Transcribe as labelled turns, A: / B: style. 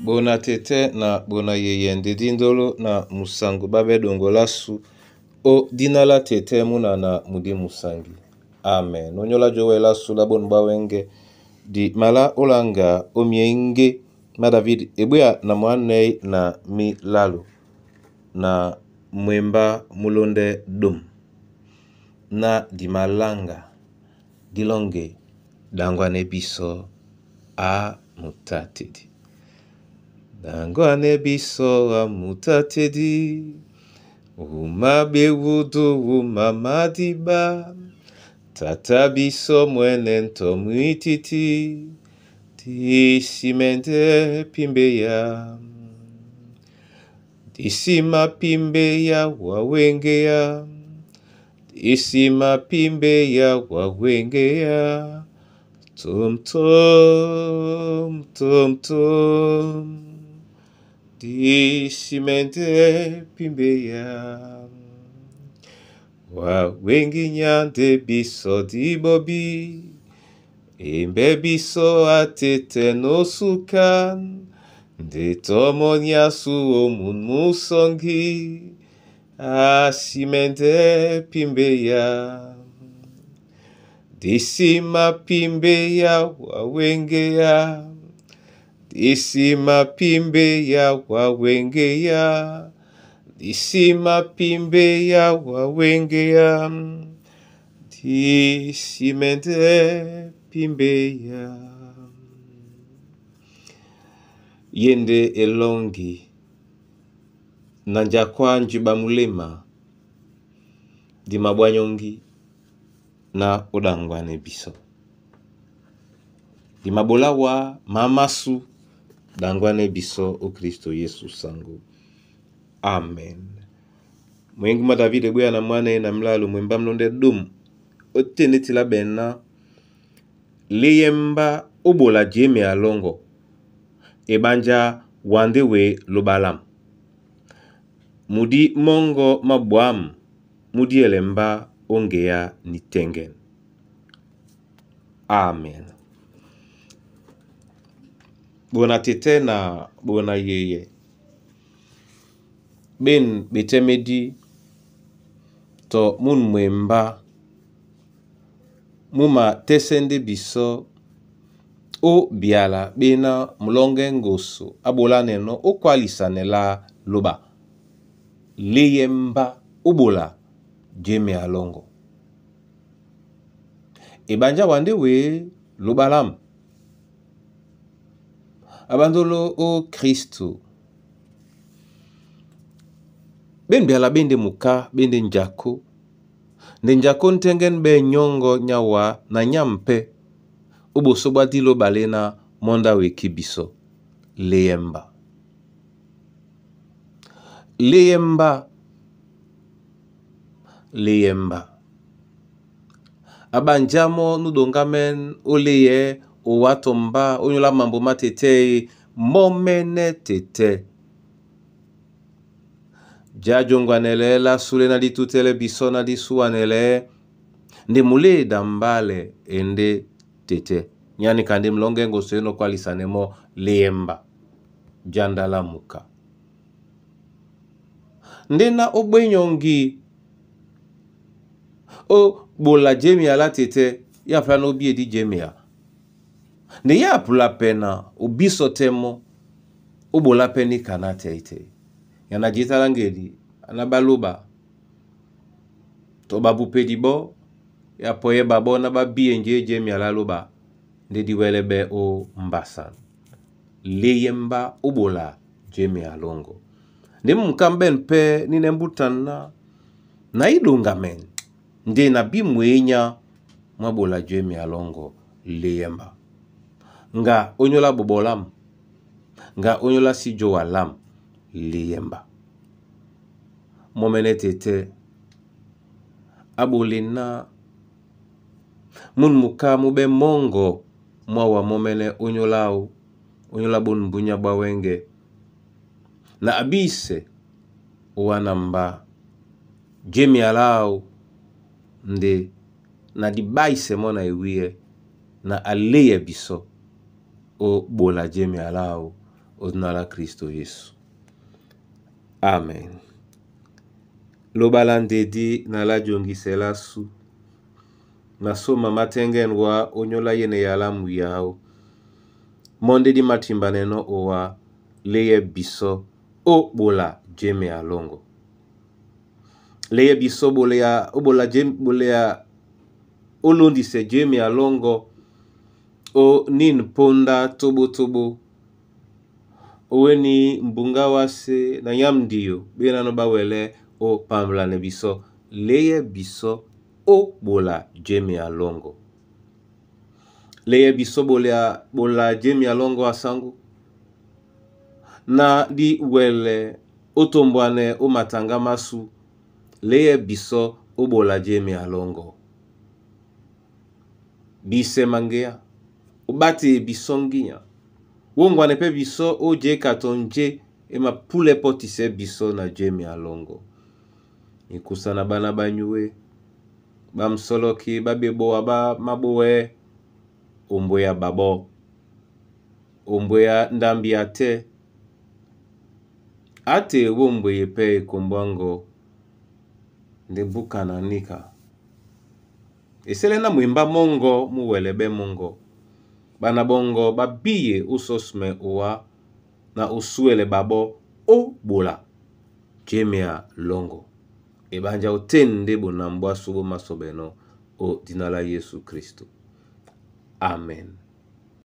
A: Bona tɛ́tɛ́ na bona yeyɛ nde dí ndolo na musango ɓá ɓɛ́ ɗoŋgo lásu ó dína lá tɛ́tɛ́ múna na mudí musangi. Amen. Ónyólá jówɛ lásu lá bonu ɓá wɛ́ŋgɛ̄, di malá ólàŋga ó myěŋgé má David ebwéa na mwǎnɛ́ na mílalo na mwembá múlóndɛ́ ɗôm ná di maláŋga dí lɔ́ŋge ɗaŋgwanɛ́ bísɔ́ á mutátedi. Ɗaŋgwanɛ́ bísɔ́ á mutátedi, wúma ɓewúdu wúma madíɓá, Tata bísɔ́ mwɛ́nɛ́ ntɔ mwítítí, disimɛndɛ́ pímbéya. Disima pímbéya wa wéŋgéyá, disima pímbéya wa wéŋgéyá, tom tom tom tom, disimɛndɛ́ pímbéya. Wa wéŋginyá ndé bísɔ́ dí ɓɔ́bí, embɛ́ bísɔ́ á tɛ́tɛ́ nósúkan, nde tɔ mɔ́ nyású ó mun músɔŋgí, asimɛndɛ́ pímbéya. Disima pímbéya wa wéŋgéyá, disima pímbéya wa wéŋgéyá, disima pímbéya wa wéŋgéyá, disimɛndɛ́ pímbéya. Ye nde elɔ́ŋgi na njakó á njiɓa muléma di maɓwanyɔ́ŋgí ná ó ɗaŋgwanɛ́ bisɔ́. Di maɓolá wá mamásū ɗaŋgwanɛ́ bisɔ́ ó Kristo Yesu saŋgó. Amen. Mwengi mwa David ebwéa na mwánɛ́ na mílalo mwembá múlóndɛ́ ɗôm ó tên é tilá ɓɛɛ ná léyɛ́mbá ó ɓola jěmea lɔ́ŋgɔ eɓánjá wandé wee lóɓa lâm. Mudí mɔ́ŋgɔ̄ má ɓwǎm̀ mú díɛlɛ mbá ó ŋgeá nitɛ́ŋgɛn. Amen. Ɓona tɛ́tɛ́ na ɓona yeyɛ ɓên ɓetɛ́mɛ́dí tɔ mún mwembá mú matɛ́sɛ́ ndé bisɔ́ ó byala ɓéná mulɔ́ŋgɛ́ ŋgoso á ɓolánɛnɔ́ ó kwálisanɛ lá lóɓa. Léyɛ́mbá ó ɓola jémea lɔ́ŋgɔ. Eɓánjá wandé wee lóɓa lâm. Aɓándolo ó Kristo. Ɓên byala ɓé ndé muká, ɓé ndé njakó. Nde njakó ńtɛ́ŋgɛ́nɛ́ ɓɛ̂ nyɔ́ŋgɔ̄ nyá wǎ na nyá mpɛ́ ó ɓosó ɓá dí lóɓa léná mɔ́ ndá wekí bisɔ́. Léyɛ́mbá. Léyɛ́mbá. Léyɛ́mbá. Aɓanjá mɔ́ nú ɗoŋgámɛ́n ó léyɛɛ́ owá tɔ mbá ónyólá mambo má tetɛ́ e mɔ́mɛ́nɛ́ tetɛ́. Já jóŋgwanɛlɛɛ́ lású léná dí tútɛ́lɛ́ bisɔ́ ná dí súwanɛlɛɛ́ nde muléda mbálɛ e ndé tetɛ́. Nyánika ndé mulɔ́ŋgɛ́ ŋgoso é nɔ́ kwálisanɛ mɔ́ léyɛ́mbá. Jánda lá muka. Ndé ná ó ɓwé nyɔŋgi ó ɓola jémea lá tetɛ́ yá pula ná ó bíedi jémea. Nde yá pula pɛ́ na obísɔ tɛ́ mɔ́ ó ɓolá pɛ́ níka ná tɛ́tɛ́. Nyana jǐta lá ŋgedi aná ɓá lóɓa tɔ ɓabupedi ɓɔ́ ya pɔyɛ́ ɓaɓɔ́ ná ɓá bíe njé jémea lá lóɓa ndé dí wɛ́lɛ́ ɓɛ́ ó mbasan. Léyɛ́mbá ó ɓola jémea lɔ́ŋgɔ. Ndé mú muká ɓɛ̂n pɛ́ nínɛ́ mbútan ná na í ɗoŋgamɛn ndé na bí mwěnyá mwá ɓola jémea lɔ́ŋgɔ léyɛ́mbá. Ŋga ónyólá ɓɔɓɔ lâm, ŋga ónyólá sí jóa lâm léyɛ́mbá. Mɔ́mɛ́nɛ́ tetɛ́ á ɓole ná mún muká mú ɓɛ́ mɔ́ŋgɔ mwá wa mɔ́mɛ́nɛ́ ónyólá áō, ónyólá ɓôn mbúnyá ɓá wɛ́ŋgɛ̄ na abísɛ ó wána mbá jémea láō nde na diɓáisɛ mɔ́ na ewíyɛ́ na a léyɛ bisɔ́ ó ɓola jémea láō O dina la Kristo Yesu. Amen. Loba la ndedi na la djongisɛ lasu. Masoma matengenwa onyola yene ya la muyao. Monde di matimbaneno owa leye biso o bola jeme alongo. Leye biso bolea o bola jeme bolea olondise jeme alongo o nin ponda tobo tobo oweni mbunga wase na nyamdiyo benano bawele o pamblane biso leye biso o bola jeme alongo. Leye biso bolea bola jeme alongo asangu na di wele otombwane o matanga masu leye biso o bola jeme alongo. Bise mangea obate biso nginya wongwane pe biso o je katonje ema pule potise biso na jeme alongo. Ikusa na bana banyue bamsoloki babeboa ba maboe ombwe ya babo ombwe ya ndambi ya te ate wombwe ye pe ekombwango nde buka na nika esele na mwimba mongo muwelebe mongo bana bongo babiye usosme owa na osuele babo o bola jemea longo ebanja otende bonambwa subo masobeno o dina la Yesu Kristo. Amen.